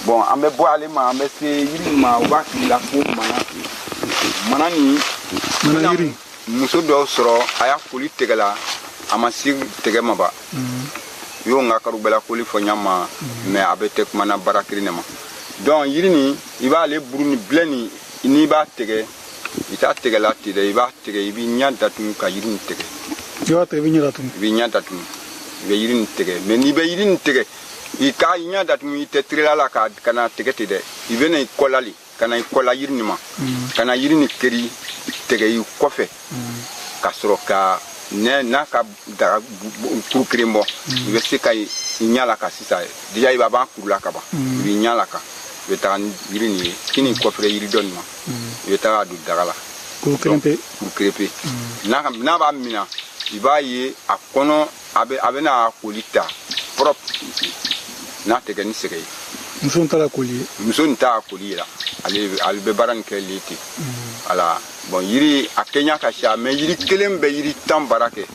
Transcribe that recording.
Bon, an bɛ bɔ ale ma, an bɛ se yiri min ma, u b'a k'i la ko mana mana nin. Mana yiri. Muso dɔw sɔrɔ, a y'a koli tɛgɛ la, a ma se tɛgɛ ma ba. Y'o n ka karubɛla koli fɔ ɲa ma, mais a bɛ tɛ kumana baara kelen de ma. Donc yiri nin, i b'ale buru ni bilɛ nin, n'i b'a tigɛ, i t'a tigɛ la ten dɛ. I b'a tigɛ, i b'i ɲɛ datugu ka yiri nin tigɛ. I b'a tigɛ, i bɛ ɲɛ datugu. I b'i ɲɛ datugu, i bɛ yiri nin tigɛ. Mais n'i bɛ yiri nin tigɛ, i ka ɲɛ datugu, i tɛ tirela la ka na tigɛ ten dɛ. I bɛ na i kɔla le, ka na i kɔla yiri nin ma, ka na yiri nin keri tigɛ i kɔfɛ, ka sɔrɔ ka ne n'a ka daga kuru kelen bɔ, i bɛ se ka i ɲɛ la ka sisan. Déjà i b'a ban kuru la ka ban, i b'i ɲɛ la kan, i bɛ taga ni yiri nin ye kini kɔfɛ yiri dɔ nin ma, i bɛ taga don daga la. Kuru kelen pe. Kuru kelen pe. N'a b'a minɛ, i b'a ye a kɔnɔ a bɛ n'a koli ta propre, n'a tɛ kɛ ni sɛgɛ ye. Muso in taara koli ye. Muso nin t'a koli ye la, ale bɛ baara nin kɛ le ten. Voilà. Bon, yiri a kɛɲa ka siya, mais yiri kelen bɛ yiri 10 baara kɛ.